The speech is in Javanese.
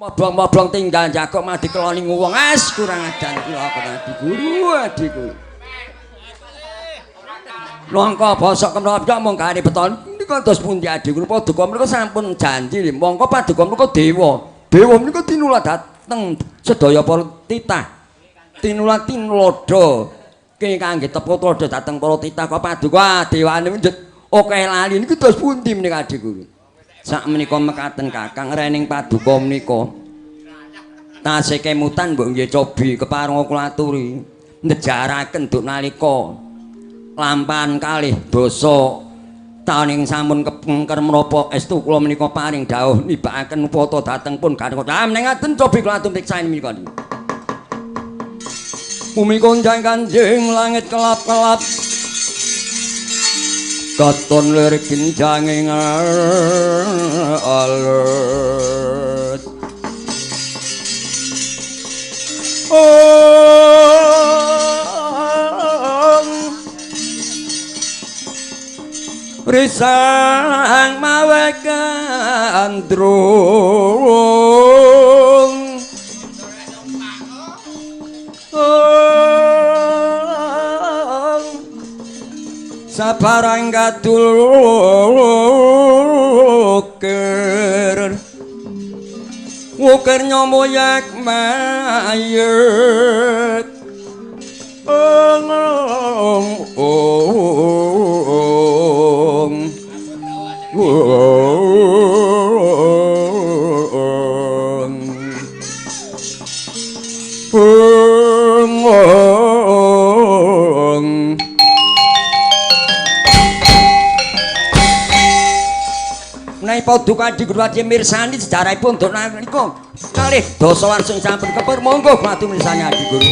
Moblong-moblong tinggal jagok mah dikeloni wong. As kurang ajar kula adi guru, adi guru. Nangka bosok kemrobok mung gare beton nika dos pundi adi guru paduka menika sampun janji mongko paduka menika dewa. Dewa menika tinula dhateng sedaya para titah. Tinula tinlodo ki kangge tepo tuladha dhateng para titah kok paduka dewane njet akeh lali niku dos pundi menika adi guru. Sak menika mekaten Kakang rening paduka menika tasih kemutan mbok nggih cobi kepareng kula aturi nejaraken duk nalika lampahan kalih dasa taun ing sampun kepengker menapa estu kula menika paring dawuh nibakaken upata dhateng pun garwa. Ah menengaten cobi kula aturi piksani menika. Bumi gonjang kanjing langit kelap-kelap katon lirik ginjange alus. Om risang mawe gandrung sabarang kadul ukir ukir nyomoyak mayit. Ong ong ong ong. Menawi paduka Adi Guru Adi mirsani sejarahipun duk nalika kalih dasa warsa sampun kepur monggo kula mirsani Adi Guru.